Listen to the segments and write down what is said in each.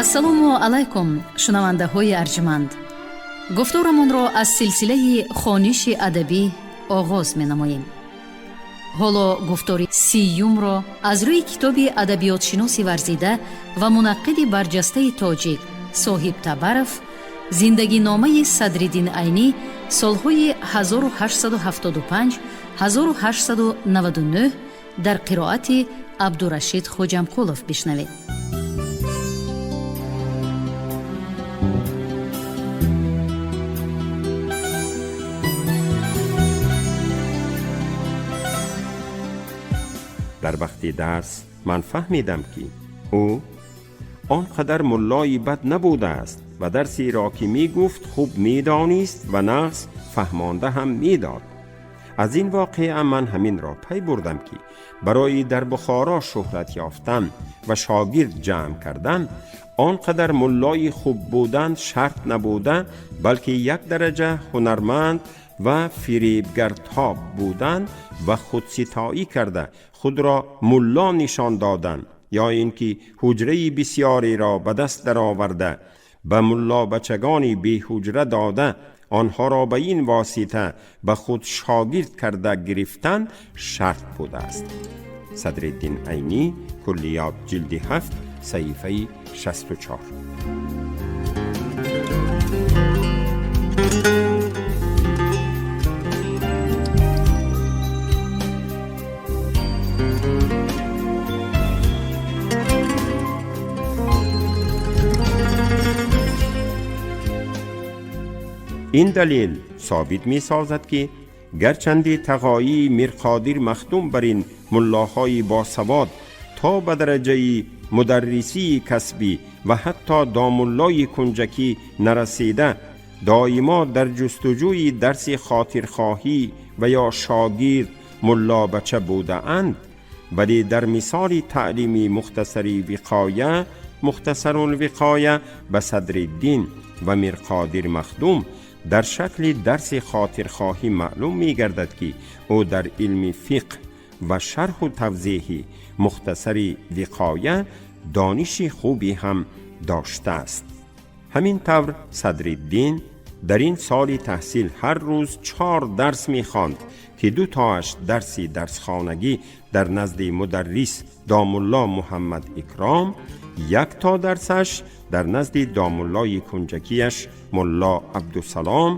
Ассалому алайкум, шунавандаҳои арҷманд! Гуфторамонро аз силсилаи хониши адабӣ оғоз менамоем. Ҳоло гуфтори сиюмро аз рӯи китоби адабиётшиноси варзида ва мунаққиди барҷастаи тоҷик Соҳиб Табаров «Зиндагиномаи Садриддин Айнӣ солҳои 1875-1899» дар қироати Абдурашид Хоҷамқулов бишнавед. Дар вақти дарс ман фаҳмидам, ки ӯ он қадар муллои бад набудааст ва дарсеро, ки мегуфт, хуб медонист ва нағз фаҳмонда ҳам медод. Аз ин воқеа ман ҳаминро пай бурдам, ки барои дар Бухоро шӯҳрат ёфтан ва шогирд ҷамъ кардан он қадар муллои хуб будан шарт набуда, балки як дараҷа ҳунарманд ва фиребгартоб будан ва худситоӣ карда худро мулло нишон додан ё ин ки ҳуҷраи бисьёреро ба даст дароварда, ба муллобачагони беҳуҷра дода, онҳоро ба ин восита ба худ шогирд карда гирифтан шарт будааст. Садриддин Айнӣ, Куллиёт, ҷилди 7, саҳифаи 64. Ин далел собит месозад, ки гарчанде тағоии Мирқодир Махдум бар ин муллоҳои босавод то ба дараҷаи мударрисии касбӣ ва ҳатто домуллои кунҷакӣ нарасида, доимо дар ҷустуҷӯи дарси хотирхоҳӣ ва ё шогирд муллобача будаанд, вале дар мисоли таълими Мухтасари Виқоя, Мухтасарулвиқоя, ба Садриддин ва Мирқодир Махдум дар шакли дарси хотирхоҳӣ маълум мегардад, ки ӯ дар илми фиқҳ ва шарҳу тавзеҳи Мухтасари Виқоя дониши хубе ҳам доштааст. Ҳамин тавр, Садриддин дар ин соли таҳсил ҳар рӯз чор дарс мехонд, ки ду тоаш дарси дарсхонагӣ дар назди мударрис домулло Муҳаммад Икром, як то дарсаш дар назди домуллои кунҷакияш мулло Абдусалом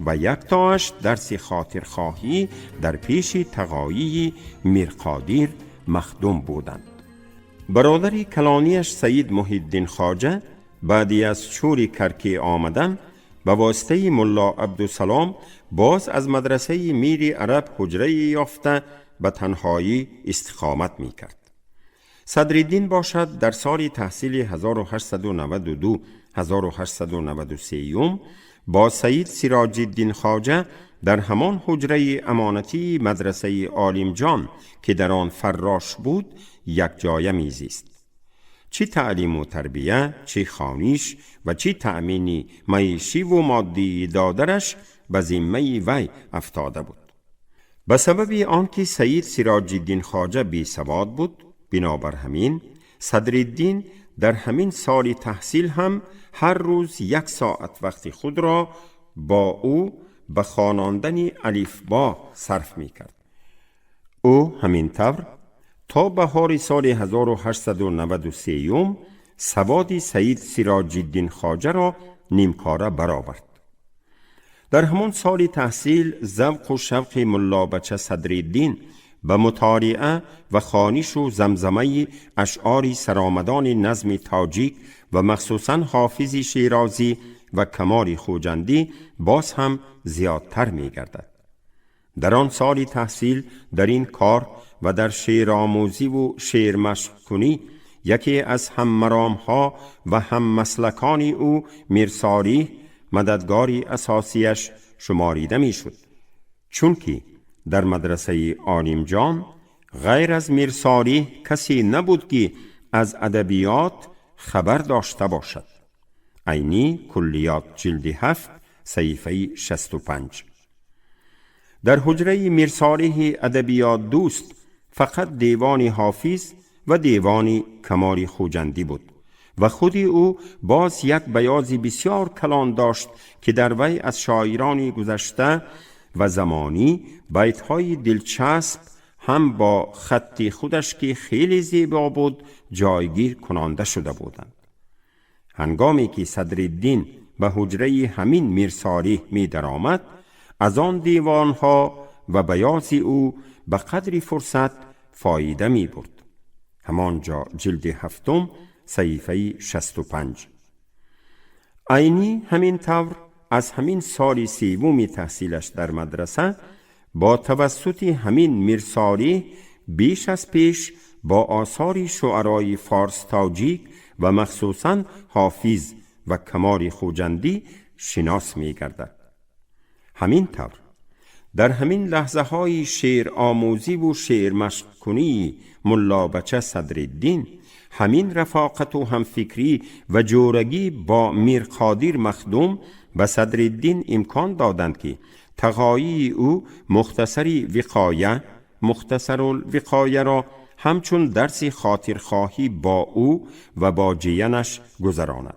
ва як тоаш дарси хотирхоҳӣ дар пеши тағоии Мирқодир Махдум буданд. Бародари калонияш Саид Муҳиддин Хоҷа баъди аз чӯри Каркӣ омадан ба воситаи мулло Абдусалом боз аз мадрасаи Мири Араб ҳуҷрае ёфта, ба танҳоӣ истиқомат мекард. Садриддин бошад, дар соли таҳсили 1892 1893 бо Саид Сироҷиддин Хоҷа дар ҳамон ҳуҷраи амонатии мадрасаи Олимҷон, ки дар он фаррош буд, якҷоя мезист. Чӣ таълиму тарбия, чӣ хониш ва чӣ таъмини маишиву моддии додараш ба зиммаи вай афтода буд. Ба сабаби он ки Саид Сироҷиддин Хоҷа бесавод буд, бинобар ҳамин Садриддин дар ҳамин соли таҳсил ҳам ҳар рӯз як соат вақти худро бо ӯ ба хонондани алифбо сарф мекард. Ӯ ҳамин тавр то баҳори соли 1893 саводи Саид Сироҷиддин Хоҷаро нимкора баровард. Дар ҳамон соли таҳсил завқу шавқи муллобача Садриддин ба мутолиа ва хонишу замзамаи ашъори саромадони назми тоҷик ва махсусан Ҳофизи Шерозӣ ва Камоли Хӯҷандӣ боз ҳам зиёдтар мегардад. Дар он соли таҳсил дар ин кор ва дар шеъромӯзиву шеърмашқкунӣ яке аз ҳаммаромҳо ва ҳаммаслакони ӯ, Мирсолиҳ, мададгори асосияш шуморида мешуд, чунки дар мадрасаи Олимҷон ғайр аз Мирсолиҳ касе набуд, ки аз адабиёт хабар дошта бошад. Айнӣ, Куллиёт, ҷилди 7, саҳифаи 65. Дар ҳуҷраи Мирсолиҳи адабиётдӯст фақат Девони Ҳофиз ва Девони Камоли Хӯҷандӣ буд. و خودی او باز یک بیاض بسیار کلان داشت که در وی از شاعرانی گذشته و زمانی بیتهای دلچسب هم با خط خودش که خیلی زیبا بود جایگیر کنانده شده بودند. هنگامی که صدرالدین به حجره همین میرصالح می درآمد، از آن دیوانها و بیاض او به قدری فرصت فایده می برد. همانجا جلد 7 صحیفه 65. عینی همین طور از همین سال سوم تحصیلش در مدرسه با توسط همین میرصالح بیش از پیش با آثار شعرای فارس تاجیک و مخصوصاً حافظ و کمال خوجندی شناس می گردد. همین طور در همین لحظه های شعر آموزی و شعر مشق کنی ملا بچه صدرالدین، همین رفاقت و همفکری و جورگی با میرقادر مخدوم به صدرالدین امکان دادند که تقایی او مختصری وقایه، مختصر الوقایه را همچون درس خاطرخواهی با او و با جیانش گذراند.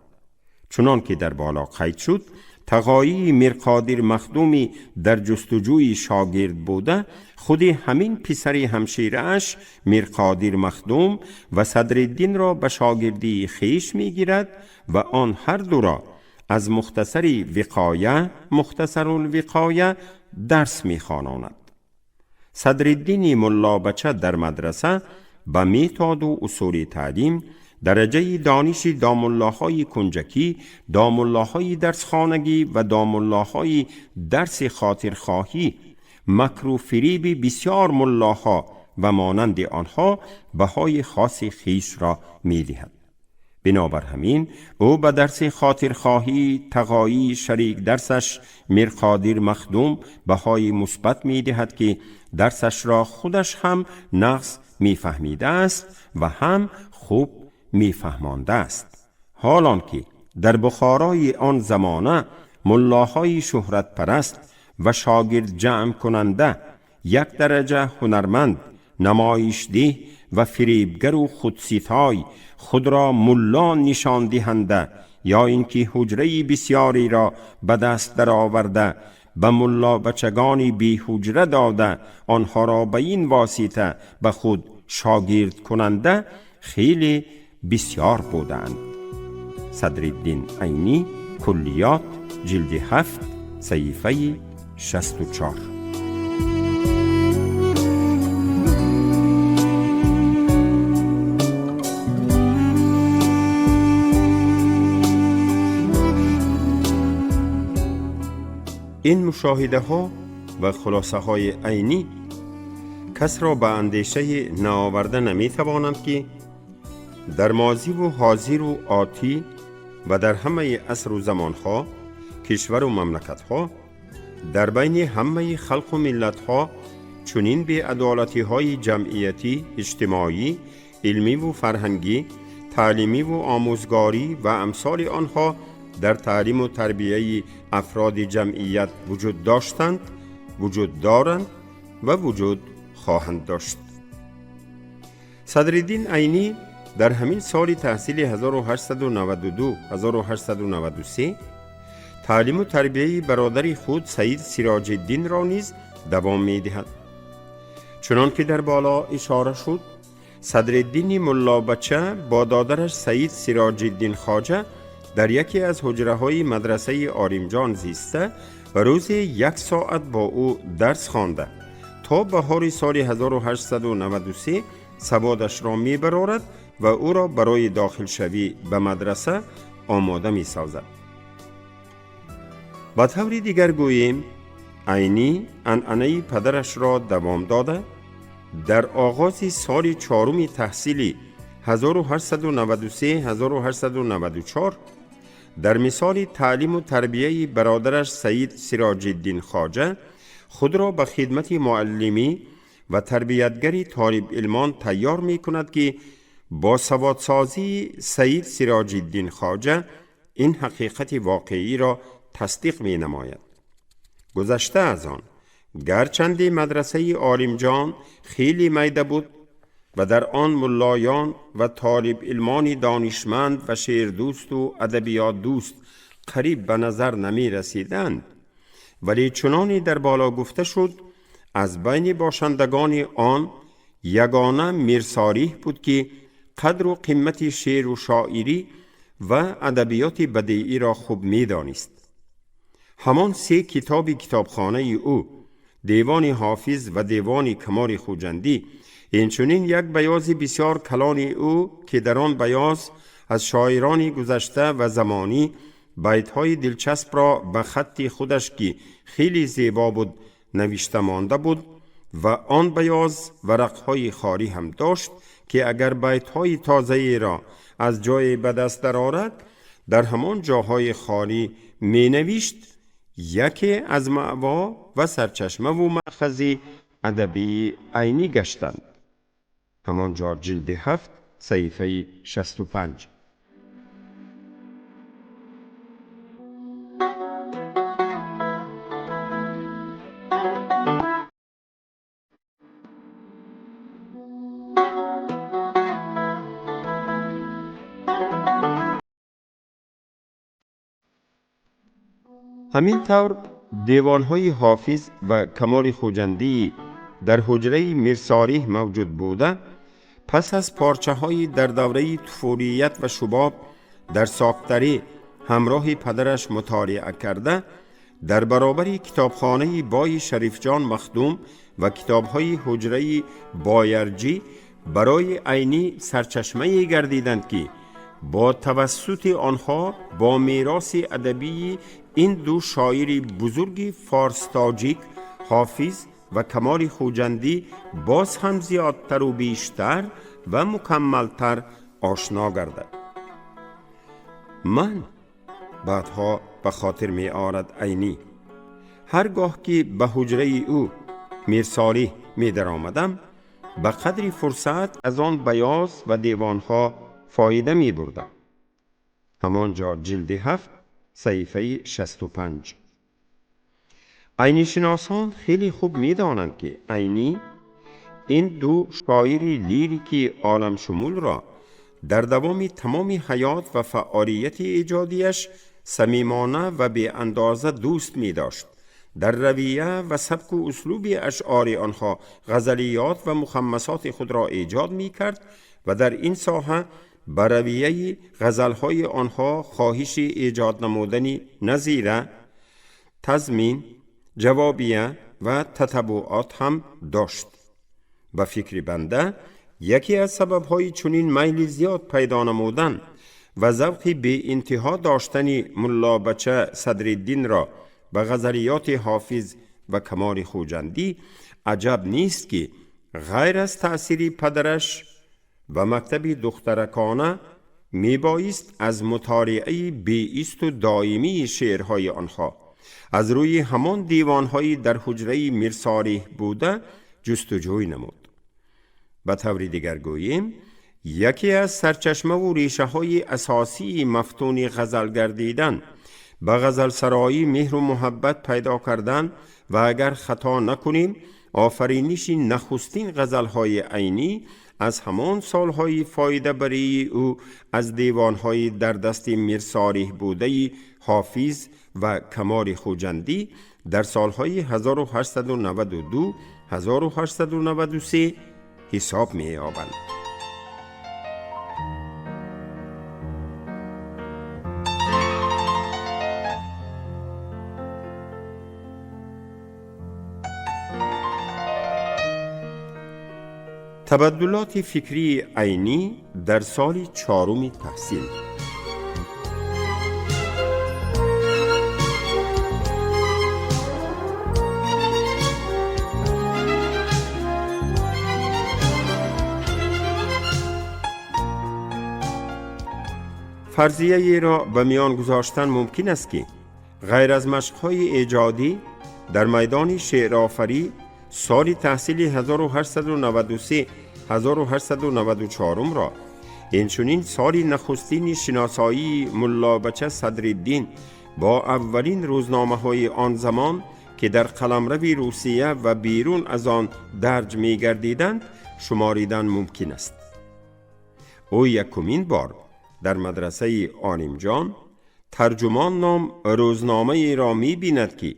چنان که در بالا قید شد، تقایی میرقادر مخدومی در جستجوی شاگرد بوده، خود همین پسر همشیره‌اش میرقادر مخدوم و صدرالدین را به شاگردی خیش میگیرد و آن هر دو را از مختصر وقایه، مختصر الوقایه درس میخواناند. صدرالدین ملا بچه در مدرسه به میتاد و اصول تعلیم، درجه دانش داملاهای کنجکی، داملاهای درسخانگی و داملاهای درس خاطرخواهی، مکر و فریب بسیار ملاها و مانند آنها بهای خاص خیش را میدهد. بنابر همین او به درس خاطرخواهی تقایی شریک درسش میرقادر مخدوم بهای مثبت میدهد که درسش را خودش هم نقص میفهمیده است و هم خوب میفهمانده است. حالان که در بخارای آن زمانه ملاهای شهرت پرست و شاگرد جمع کننده، یک درجه هنرمند، نمایش ده و فریبگر و خودستای خود را ملا نشان دهنده یا اینکه حجره بسیاری را به دست درآورده به ملا بچگانی بی حجره داده آنها را به این واسطه به خود شاگرد کننده خیلی بسیار بودند. صدرالدین عینی، کلیات، جلد 7، صحیفه 64. این مشاهده ها و خلاصه های عینی کس را به اندیشه نآورده نمی توانند که در ماضی و حاضر و آتی و در همه عصر و زمانها، کشور و مملکتها، در بین همه خلق و ملتها چنین بی‌عدالتی های جمعیتی، اجتماعی، علمی و فرهنگی، تعلیمی و آموزگاری و امثال آنها در تعلیم و تربیه افراد جمعیت وجود داشتند، وجود دارند و وجود خواهند داشت. صدرالدین عینی در همین سال تحصیل 1892-1893 تعلیم و تربیه برادر خود سید سراج الدین را نیز دوام می دهد. چنان که در بالا اشاره شد، صدرالدین ملا بچه با دادرش سید سراج الدین خواجه در یکی از حجره های مدرسه آریمجان زیسته و روز 1 ساعت با او درس خوانده تا بهار سال 1893 سوادش را می برارد و او را برای داخل شوی به مدرسه آماده می سازد. با طور دیگر گوییم، عینی عنعنه پدرش را دوام داده در آغاز سال 4 تحصیلی 1893-1894 در مثال تعلیم و تربیه برادرش سید سراج الدین خواجه خود را به خدمت معلمی و تربیتگری طالب علمان تیار می کند که با سوادسازی سید سراج الدین خواجه این حقیقت واقعی را تصدیق می نماید. گذشته از آن، گرچند مدرسه عالمجان خیلی میده بود و در آن ملایان و طالب علمان دانشمند و شعردوست و ادبیات دوست قریب به نظر نمی رسیدند، ولی چنانی در بالا گفته شد از بین باشندگان آن یگانه میرصالح بود که قدر و قیمت شعر و شاعری و ادبیات بدیعی را خوب می دانست. همان 3 کتاب کتابخانه او، دیوان حافظ و دیوان کمال خوجندی، اینچنین یک بیاض بسیار کلان او که در آن بیاض از شاعران گذشته و زمانی بیت‌های دلچسب را به خط خودش که خیلی زیبا بود نوشته مانده بود و آن بیاض ورقهای خالی هم داشت که اگر بیت‌های تازه‌ای را از جای به دست درآورد در همان جاهای خالی می نوشت، یکی از مأوا و سرچشمه و مأخذ ادبی عینی گشتند. همانجا جلد 7 صحیفه 65. همین طور دیوانهای حافظ و کمال خوجندی در حجره میرصالح موجود بوده، پس از پارچه های در دوره طفولیت و شباب در ساختری همراه پدرش مطالعه کرده، در برابر کتابخانه بای شریفجان مخدوم و کتابهای حجره بایرجی برای عینی سرچشمه گردیدند که با توسط آنها با میراث ادبی این دو شاعر بزرگ فارس تاجیک حافظ و کمال خوجندی باز هم زیادتر و بیشتر و مکملتر آشنا گردد. من بعدها به خاطر می آرد عینی هرگاه که به حجره او میرصالح می در آمدم، به قدر فرصت از آن بیاض و دیوانها فایده می بردم. همانجا جلد 7 صحیفه 65. عینی شناسان خیلی خوب می دانند که عینی این دو شاعر لیریکی عالم شمول را در دوام تمام حیات و فعالیت ایجادیش صمیمانه و بی اندازه دوست می داشت. در رویه و سبک و اسلوب اشعار آنها غزلیات و مخمسات خود را ایجاد می کرد و در این ساحه به رویه غزلهای آنها خواهش ایجاد نمودن نظیره، تضمین، جوابیه و تتبعات هم داشت. به فکر بنده یکی از سببهای چنین میل زیاد پیدا نمودن و ذوق بی انتها داشتن ملا بچه صدرالدین را به غزلیات حافظ و کمال خوجندی عجب نیست که غیر از تأثیر پدرش و مکتب دخترکانه می بایست از مطالعه بی‌ایست و دائمی شعرهای آنها از روی همان دیوانهایی در حجره میرصالح بوده جستجوی نمود. به طور دیگر گوییم یکی از سرچشمه و ریشه های اساسی مفتون غزل گردیدن، به غزل سرایی مهر و محبت پیدا کردن و اگر خطا نکنیم آفرینش نخستین غزلهای عینی از همان سالهای فایده بری او از دیوانهای در دست میرصالح بوده حافظ و کمال خوجندی در سالهای 1892 1893 حساب می یابند. تبدلات فکری عینی در سال 4 تحصیل. فرضیه را به میان گذاشتن ممکن است که غیر از مشق‌های ایجادی در میدان شعرآفری سال تحصیل 1893 1894 را اینچنین سال نخستین شناسایی ملا بچه صدرالدین با اولین روزنامه‌های آن زمان که در قلمرو روسیه و بیرون از آن درج می‌گردیدند шуморидан мумкин аст. Ӯ якумин бор дар мадрасаи Олимҷон Тарҷумон ном рӯзномаеро мебинад, ки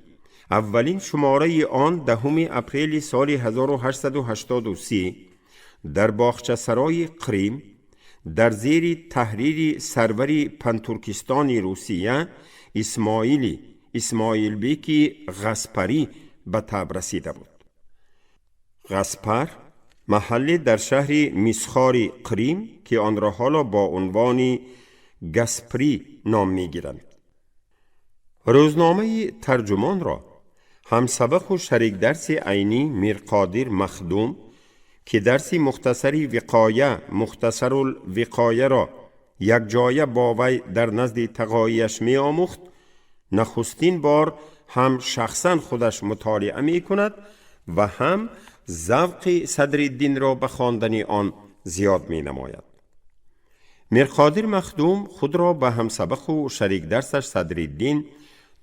аввалин шумораи он 10 апрели соли 1883 дар боғчасарои Қрим дар зери таҳрири сарвари Пантуркистони Русия Исмоили Исмоилбеки Ғаспарӣ ба таб расида буд. Ғаспар маҳалле дар шаҳри Мисхори Қрим, ки онро ҳоло бо унвони Гаспрӣ ном мегиранд. Рӯзномаи Тарҷумонро ҳамсабақу шарикдарси Айнӣ Мирқодир Махдум, ки дарси мухтасари Виқоя, Мухтасарул Виқояро якҷоя бо вай дар назди тағоияш меомӯхт, нахустин бор ҳам шахсан худаш мутолиа мекунад ва ҳам завқи Садриддинро ба хондани он зиёд менамояд. Мирқодир Махдум худро ба ҳамсабақу шарикдарсаш Садриддин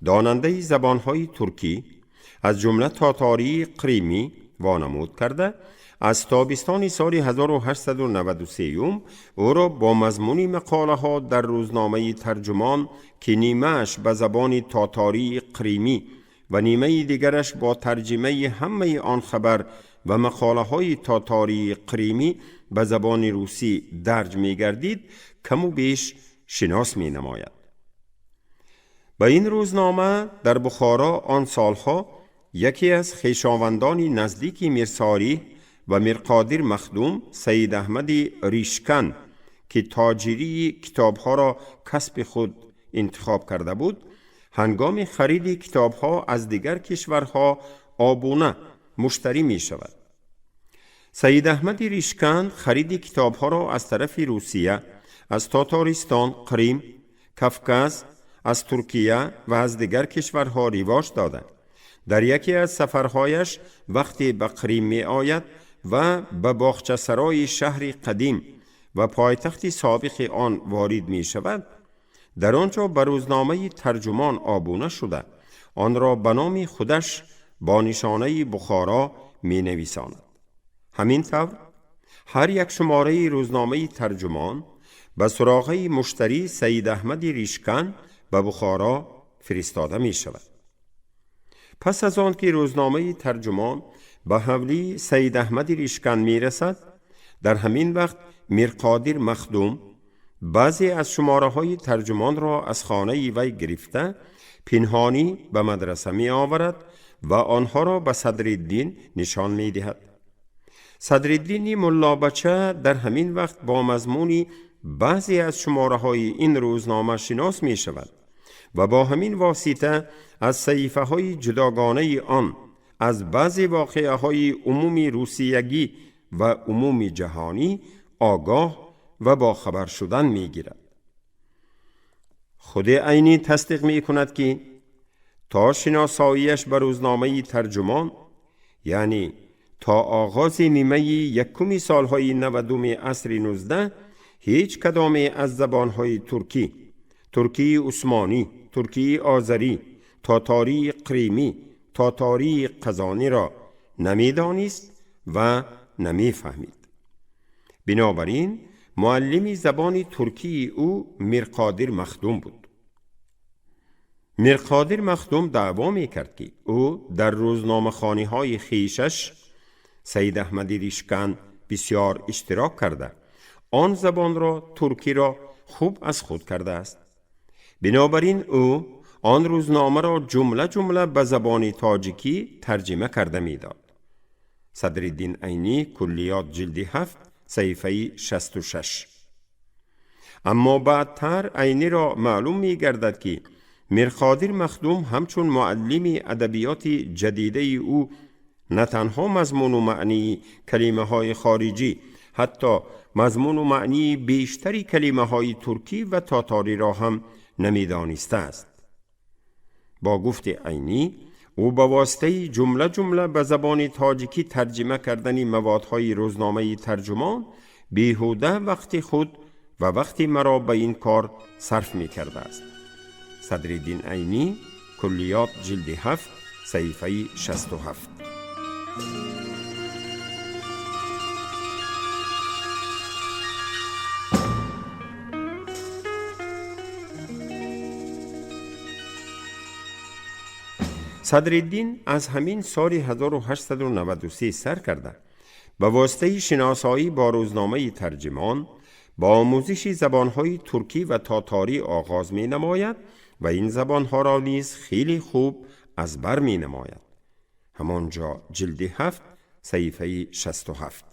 донандаи забонҳои туркӣ, аз ҷумла тотории қримӣ, вонамуд карда, аз тобистони соли 1893 ӯро бо мазмуни мақолаҳо дар рӯзномаи Тарҷумон, ки нимааш ба забони тотории қримӣ ва нимаи дигараш бо тарҷимаи ҳамаи он хабар ва мақолаҳои тотории қримӣ ба забони русӣ дарҷ мегардид, каму беш шинос менамояд. Ба ин рӯзнома дар Бухоро он солҳо яке аз хешовандони наздики Мирсолиҳ ва Мирқодир Махдум, Саид Аҳмади Ришкан, ки тоҷирии китобҳоро касби худ интихоб карда буд, ҳангоми хариди китобҳо аз дигар кишварҳо обуна муштарӣ мешавад. Саид Аҳмади Ришкан хариди китобҳоро аз тарафи Русия, аз Тотористон, Қрим, Кавказ, аз Туркия ва аз дигар кишварҳо ривоҷ дода, дар яке аз сафарҳояш вақте ба Қрим меояд ва ба боғчасарои шаҳри қадим ва пойтахти собиқи он ворид мешавад, дар он ҷо ба рӯзномаи Тарҷумон обуна шуда, онро ба номи худаш бо нишонаи Бухоро менависонад. Ҳамин тавр ҳар як шумораи рӯзномаи Тарҷумон ба суроғаи муштарӣ Саид Аҳмади Ришкан ба Бухоро фиристода мешавад. Пас аз он ки рӯзномаи Тарҷумон ба ҳавлии Саид Аҳмади Ришкан мерасад, дар ҳамин вақт Мирқодир Махдум баъзе аз шумораҳои Тарҷумонро аз хонаи вай гирифта, пинҳонӣ ба мадраса меоварад ва онҳоро ба Садриддин нишон медиҳад. Садриддини муллобача дар ҳамин вақт бо мазмуни баъзе аз шумораҳои ин рӯзнома шинос мешавад ва бо ҳамин восита аз саҳифаҳои ҷудогонаи он аз баъзе воқеаҳои умуми русиягӣ ва умуми ҷаҳонӣ огоҳ ва бохабар шудан мегирад. Худи Айнӣ тасдиқ мекунад, ки то шиносоияш ба рӯзномаи Тарҷумон, яъне то оғози нимаи якуми солҳои 90-уми асри 19, ҳеҷ кадоме аз забонҳои туркӣ, туркии усмонӣ, туркии озарӣ, тотории қримӣ, тотории қазониро намедонист ва намефаҳмид. Бинобар ин муаллими забони туркии ӯ Мирқодир Махдум буд. Мирқодир Махдум даъво мекард, ки ӯ дар рӯзномахониҳои хешаш Саид Аҳмади Ришкан бисёр иштирок карда, он забонро, туркиро, хуб аз худ кардааст. Бинобар ин ӯ он рӯзномаро ҷумла ҷумла ба забони тоҷикӣ тарҷима карда медод. Садриддин Айнӣ, Куллиёт, ҷилди 7, саҳифаи 66. Аммо баъдтар Айниро маълум мегардад, ки Мирқодир Махдум ҳамчун муаллими адабиёти ҷадидаи ӯ на танҳо мазмуну маънии калимаҳои хориҷӣ, ҳатто мазмуну маънии бештари калимаҳои туркӣ ва тоториро ҳам намедонистааст. Бо гуфти Айнӣ, ӯ ба воситаи ҷумла ҷумла ба забони тоҷикӣ тарҷима кардани маводҳои рӯзномаи Тарҷумон беҳуда вақти худ ва вақти маро ба ин кор сарф мекардааст. Садриддин Айнӣ, Куллиёт, ҷилди 7, саҳифаи 67. Садриддин аз ҳамин соли 1893 сар карда ба воситаи шиносоӣ бо рӯзномаи Тарҷимон ба омӯзиши забонҳои туркӣ ва тоторӣ оғоз менамояд ва ин забонҳоро низ хеле хуб аз бар менамояд. Ҳамон ҷо ҷилди 7 саҳифаи 67.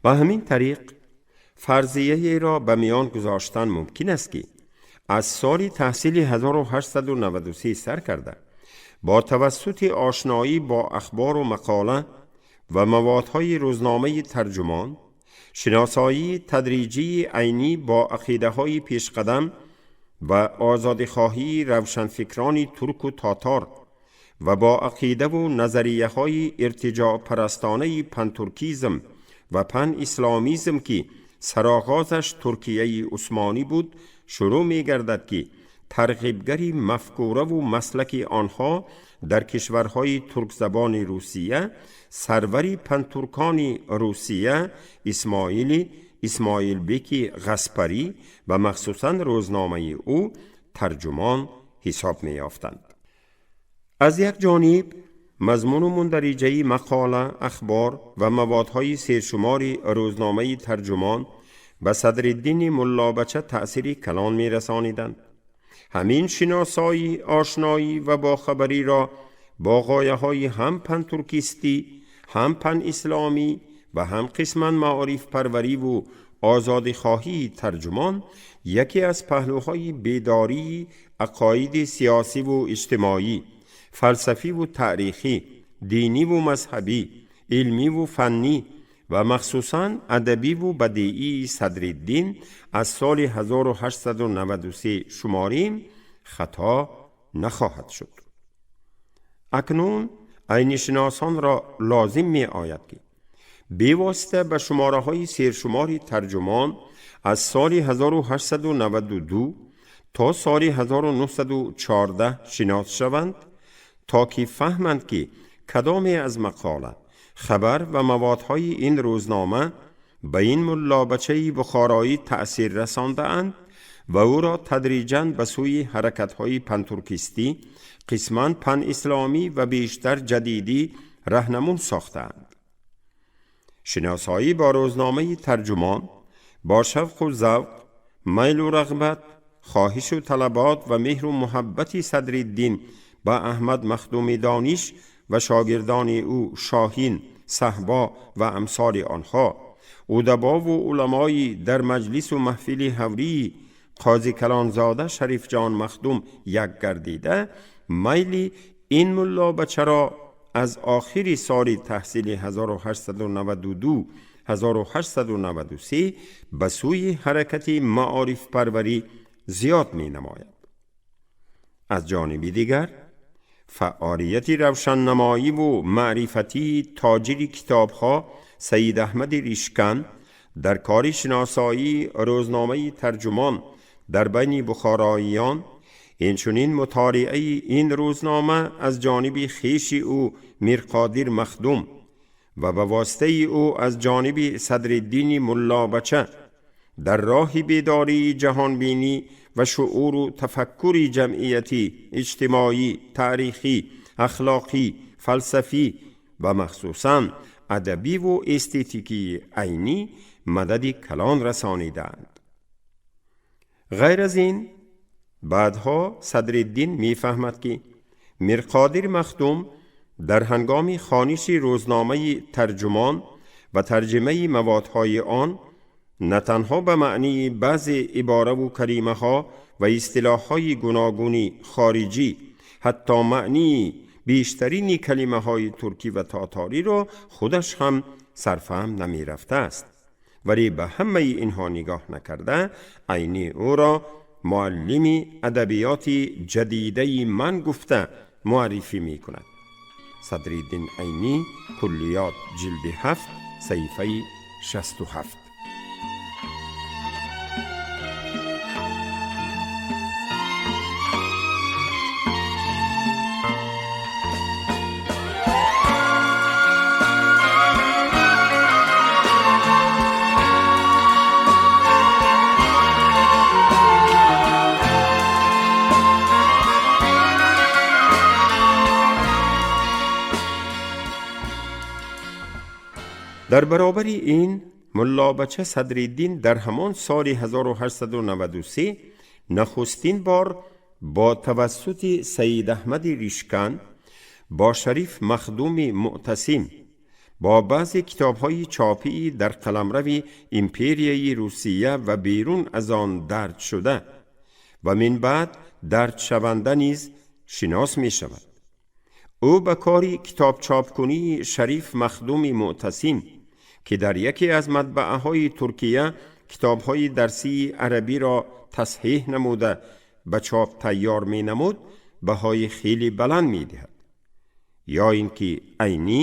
Ба ҳамин тариқ фарзияеро ба миён гузоштан мумкин аст, ки аз соли таҳсили 1893 сар карда бо тавассути ошноӣ бо ахбору мақола ва маводҳои рӯзномаи Тарҷумон, шиносоии тадриҷии Айнӣ бо ақидаҳои пешқадам ва озодихоҳии равшанфикрони турку тотор ва бо ақидаву назарияҳои иртиҷоъпарастонаи пантуркизм ва пан-исломизм, ки сароғозаш Туркияи Усмонӣ буд, шурӯъ мегардад, ки тарғибгари мафкураву маслаки онҳо дар кишварҳои туркзабони Русия сарвари пантуркони Русия Исмоили Исмоилбеки Ғаспарӣ ва махсусан рӯзномаи ӯ Тарҷумон ҳисоб меёфтанд. Аз як ҷониб мазмуну мундариҷаи мақола, ахбор ва маводҳои сершумори рӯзномаи Тарҷумон ба Садриддини Муллобача таъсири калон мерасониданд. Ҳамин шиносоӣ, ошноӣ ва бохабариро бо ғояҳои ҳам пантуркистӣ, ҳам панисломӣ ва ҳам қисман маорифпарвариву озодихоҳии Тарҷумон яке аз паҳлӯҳои бедории ақоиди сиёсиву иҷтимоӣ, фалсафиву таърихӣ, диниву мазҳабӣ, илмиву фаннӣ ва махсусан адабиву бадеии Садриддин аз соли 1893 шуморим, хато нахоҳад шуд. Акнун айнишиносонро лозим меояд, ки бевосита ба шумораҳои сершумори Тарҷумон аз соли 1892 то соли 1914 шинос шаванд, то ки фаҳманд, ки кадоме аз мақола, хабар ва маводҳои ин рӯзнома ба ин муллобачаи бухороӣ таъсир расондаанд ва ӯро тадриҷан ба сӯи ҳаракатҳои пантуркистӣ, қисман панисломӣ ва бештар ҷадидӣ раҳнамун сохтаанд. Шиносоӣ бо рӯзномаи Тарҷумон бо шавқу завқ, майлу рағбат, хоҳишу талабот ва меҳру муҳаббати Садриддин ба Аҳмад Махдуми Дониш ва шогирдони ӯ Шоҳин, Саҳбо ва амсоли онҳо, удабову уламои дар маҷлису маҳфили ҳаврии Қози Калонзода Шарифҷон Махдум як гардида, майли ин муллобачаро аз охири соли таҳсили 1892 1893 ба сӯи ҳаракати маорифпарварӣ зиёд менамояд. Аз ҷониби дигар фаъолияти равшаннамоиву маърифатии тоҷири китобҳо Саид Аҳмади Ришкан дар кори шиносоии рӯзномаи Тарҷумон дар байни бухороиён, инчунин мутолиаи ин рӯзнома аз ҷониби хеши ӯ Мирқодир Махдум ва ба воситаи ӯ аз ҷониби Садриддини Муллобача дар роҳи бедории ҷаҳонбинӣ ва шууру тафаккури ҷамъиятӣ, иҷтимоӣ, таърихӣ, ахлоқӣ, фалсафӣ ва махсусан адабиву эстетикии Айнӣ мадади калон расонидаанд. Ғайр аз ин, баъдҳо Садриддин мефаҳмад, ки Мирқодир Махдум дар ҳангоми хониши рӯзномаи Тарҷумон ва тарҷимаи маводҳои он на танҳо ба маънии баъзе ибораву калимаҳо ва истилоҳҳои гуногуни хориҷӣ, ҳатто маънии бештарини калимаҳои туркӣ ва тоториро худаш ҳам сарфаҳм намерафтааст, вале ба ҳамаи инҳо нигоҳ накарда, Айнӣ ӯро муаллими адабиёти ҷадидаи ман гуфта муаррифӣ мекунад. Садриддин Айнӣ, Куллиёт, ҷилди 7, саҳифаи 67. Дар баробари ин Муллобача Садриддин дар ҳамон соли 1893 нахустин бор бо тавассути Саид Аҳмади Ришкан бо Шариф Махдуми Муътасим бо баъзе китобҳои чопии дар қаламрави империяи Русия ва берун аз он дарҷ шуда ва минбаъд дарҷшаванда низ шинос мешавад. Ӯ ба кори китобчопкунии Шариф Махдуми Муътасим, ки дар яке аз матбааҳои Туркия китобҳои дарсии арабиро тасҳиҳ намуда ба чоп тайёр менамуд, баҳои хеле баланд медиҳад. Ё ин ки Айнӣ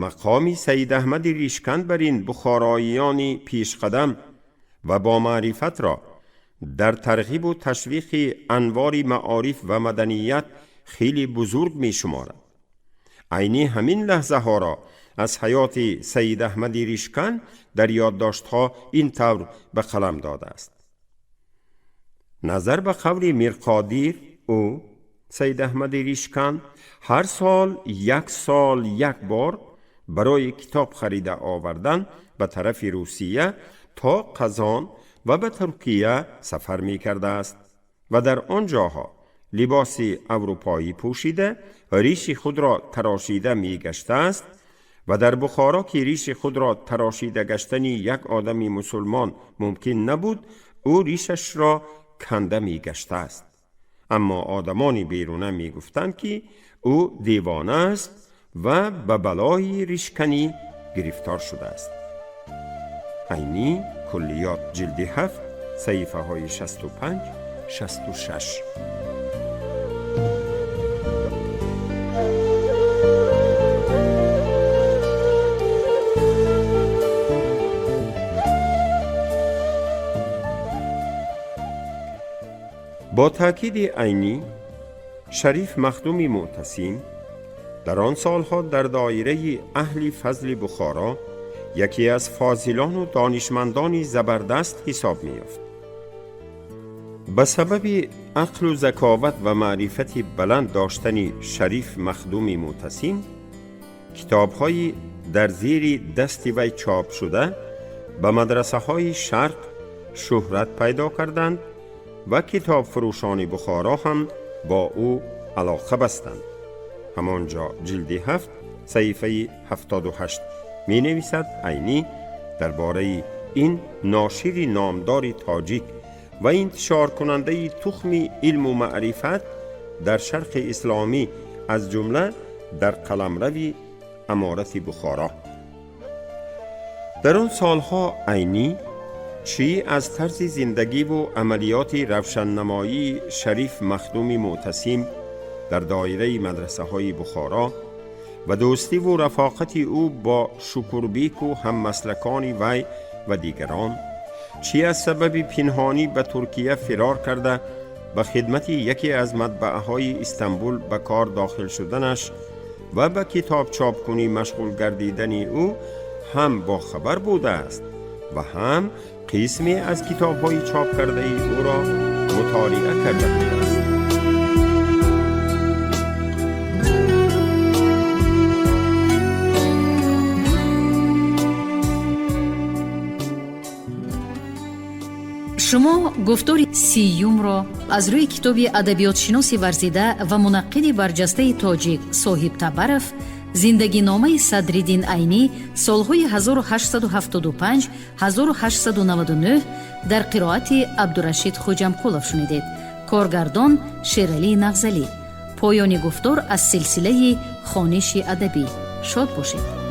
мақоми Саид Аҳмади Ришканд бар ин бухороиёни пешқадам ва бо маърифатро дар тарғибу ташвиқи анвори маориф ва маданият хеле бузург мешуморад. Айнӣ ҳамин лаҳзаҳоро аз ҳаёти Саид Аҳмади Ришканд дар ёддоштҳо ин тавр ба қалам додааст. Назар ба қавли Мирқодир, ӯ Саид Аҳмади Ришканд ҳар сол як сол як бор барои китоб харида овардан ба тарафи Русия то Қазон ва ба Туркия сафар мекардааст ва дар он ҷоҳо либоси аврупоӣ пӯшида, риши худро тарошида мегаштааст ва дар Бухоро, ки риши худро тарошида гаштани як одами мусулмон мумкин набуд, ӯ ришашро канда мегаштааст. Аммо одамони беруна мегуфтанд, ки ӯ девона аст ва ба балои ришканӣ гирифтор шудааст. Айнӣ, Куллиёт, ҷилди 7, саҳифаҳои 65, 66. Бо таъкиди Айнӣ, Шариф Махдуми Муътасим дар он солҳо дар доираи аҳли фазли Бухоро яке аз фозилону донишмандони забардаст ҳисоб меёфт. Ба сабаби ақлу заковат ва маърифати баланд доштани Шариф Махдуми Муътасим, китобҳои дар зери дасти вай чоп шуда ба мадрасаҳои Шарқ шӯҳрат пайдо карданд ва китобфурӯшони Бухоро ҳам бо ӯ алоқа бастанд. Ҳамон ҷо ҷилди 7, саҳифаи 78 менависад Айнӣ дар бораи ин ношири номдори тоҷик ва интишоркунандаи тухми илму маърифат дар Шарқи исломӣ, аз ҷумла дар қаламрави Аморати Бухоро. Дар он солҳо Айнӣ чӣ аз тарзи зиндагиву амалиёти равшаннамоии Шариф Махдуми Муътасим дар доираи мадрасаҳои Бухоро ва дӯстиву рафоқати ӯ бо Шукурбеку ҳаммаслакони вай ва дигарон, чӣ аз сабаби пинҳонӣ ба Туркия фирор карда ба хидмати яке аз матбааҳои Истанбул ба кор дохил шуданаш ва ба китобчопкунӣ машғул гардидани ӯ ҳам бохабар будааст ва ҳам қисме аз китобҳои чоп кардаи ӯро мутолиа карда будааст. Шумо гуфтори сиюмро аз рӯи китоби адабиётшиноси варзида ва мунаққиди барҷастаи тоҷик Соҳиб Табаров «Зиндагиномаи Садриддин Айнӣ солҳои 1875-1899» дар қироати Абдурашид Хоҷамқулов шунидед. Коргардон Шералӣ Нағзалӣ. Поёни гуфтор аз силсилаи хониши адабӣ. Шод бошед.